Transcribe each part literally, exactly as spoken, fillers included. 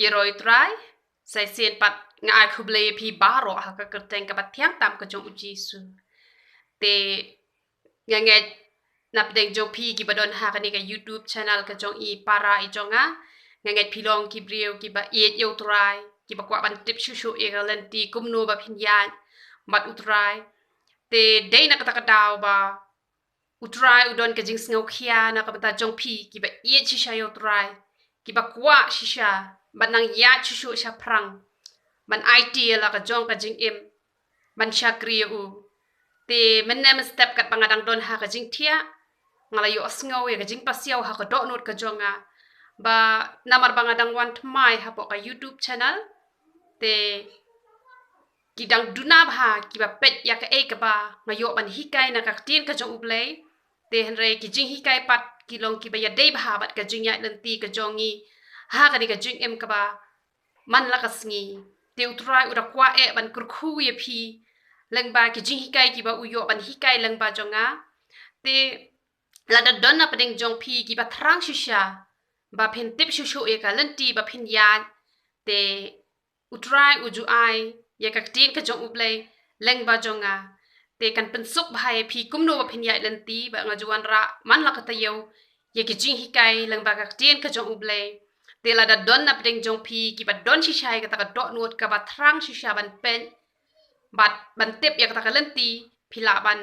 Ïaroh ïa u Trai. Sa shisien pat nga ai khublei ïa phi baroh ha ka kyrteng kaba thiang tam ka jong u Jisu. Te nga ngeit napdeng jong phi kiba don ha kane ka YouTube channel ka jong i para i jong nga, nga ngeit phi long ki briew kiba ïeit ïa u Trai, kiba kwah ban tip shuh shuh ïa ka lynti kumno ba phin ïaid bad u Trai. Te dei na kata ka daw ba u Trai u don ka jingsngewkhia na ka bynta jong phi kiba ïeit shisha ïa u Trai, kiba kwah shisha ban nang ïaid shuh shuh shaphrang, ban aiti ïa la ka jong ka jingim, ban shakri ïa u. Te mynne mynstep katba nga dang don ha ka jingthiah, nga la ïohsngew ïa ka jingpasiaw ha ka dohnud ka jong nga, ba namar ba nga dang wan thymmai hapoh ka YouTube channel, te ki dang duna bha kiba peit ïa kaei kaba nga ïoh ban hikai na ka ktien ka jong u Blei. Te hynrei ki jinghikai pat ki long kiba ïadei bha bad ka jingïaid lynti ka jong ngi ha kane ka jingim kaba man la ka sngi. Te u Trai u da kwah eh ban kyrkhu ïa phi lyngba ki jinghikai kiba u ïoh ban hikai lyngba jong nga. Te lada don napdeng jong phi kiba thrang shisha ba phin tip shuh shuh ïa ka lynti ba phin ïaid, te u Trai u ju ai ïa ka ktien ka jong u Blei lyngba jong nga. Te kan pynsuk bha ïa phi kumno ba phin ïaid lynti, ba nga ju wanrah man la ka taïew ïa ki jinghikai lyngba ka ktien ka jong u Blei. Te lada don napdeng jong phi kiba don shisha ïa kata ka dohnud kaba thrang shisha ban peit bad ban tip ïa kata ka lynti, phi lah ban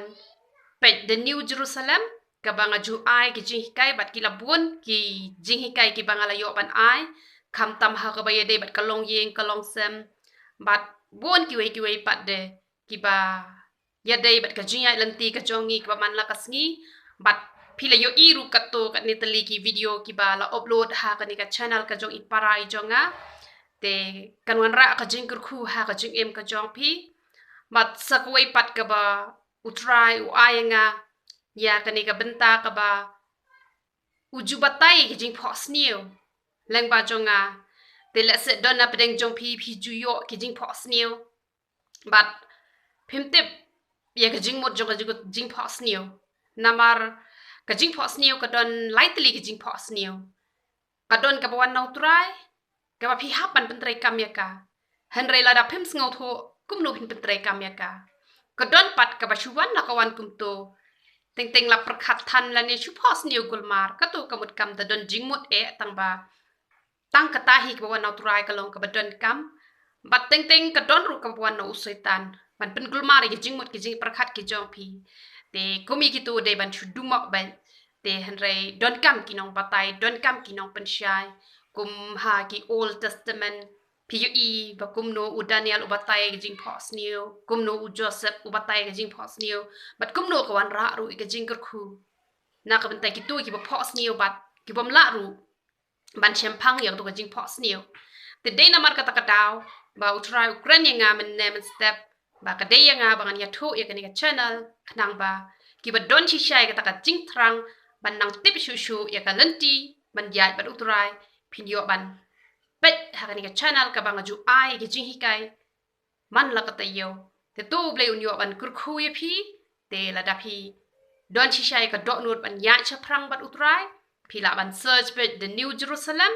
peit The New Jerusalem, kaba nga ju ai ki jinghikai bad ki la bun ki jinghikai kiba nga la ïoh ban ai, khamtam ha kaba ïadei bad ka longïing ka longsem, bad bun kiwei kiwei pat de kiba ïadei bad ka jingïaid lynti ka jong ngi kaba man la ka sngi. Bad phi la ïohi ruh katto katne tylli ki video kiba la upload ha kane ka channel ka jong i para i jong nga. Te kan wanrah ka jingkyrkhu ha ka jingim ka jong phi. Bad sa kawei pat kaba u Trai u ai ïa nga ïa kane ka bynta kaba u ju batai ki jingphohsniew lyngba jong nga. Te lehse don napdeng jong phi phi ju ïoh ki jingphohsniew bad phim tip ïa ka jingmut jong ka jing-, jingphohsniew. Namar ka jingphohsniew ka don lai tylli ka jingphohsniew. Ka don kaba wan na u Trai, kaba phi hap ban pyntreikam ïa ka. Hynrei lada phim sngewthuh, kumno phin pyntreikam ïa ka? Ka don pat kaba shu wan la ka wan kumto. Teng teng la pyrkhat than lane shu phohsniew kulmar, kato ka mut kam da don jingmut eh, tang ba tang kata hi kaba wan na u Trai ka long kaba donkam. Bad teng teng ka don ruh kaba wan na u Soitan ban pynkulmar ïa ki jingmut ki jingpyrkhat ki jong phi. Te kum ïa kito dei ban shu dumok beit. Te hynrei donkam ki nongbatai, donkam ki nongpynshai. Kum ha ki Old Testament, phi ïohi ba kumno u Daniel u batai ïa ka jingphohsniew, kumno u Joseph u batai ïa ka jingphohsniew, bad kumno ka wanrah ruh ïa ka jingkyrkhu na ka bynta kito kiba phohsniew bad ki bym lah ruh ban shemphang ïa kato ka jingphohsniew. Te dei namar kata ka daw ba u Trai u kren ïa nga mynne mynstep ba ka dei ïa nga ba ngan ïathuh ïa kane ka channel, khnang ba kiba don shisha ïa kata ka jingthrang ban nang tip shuh shuh ïa ka lynti ban ïaid bad u Trai, phin ïoh ban peit ha kane ka channel kaba nga ju ai ïa ki jinghikai man la ka taïew. Te to u Blei un ïoh ban kyrkhu ïa phi. Te lada phi don shisha ïa ka dohnud ban ïaid shaphrang bad u Trai, phi lah ban search beit The New Jerusalem,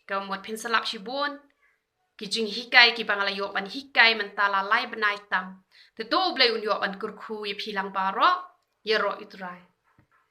ka mut phin sa lap shibun ki jinghikai kiba nga la ïoh ban hikai mynta la lai bnai tam. Te to u Blei un ïoh ban kyrkhu ïa phi lang baroh. Ïaroh ïa u Trai.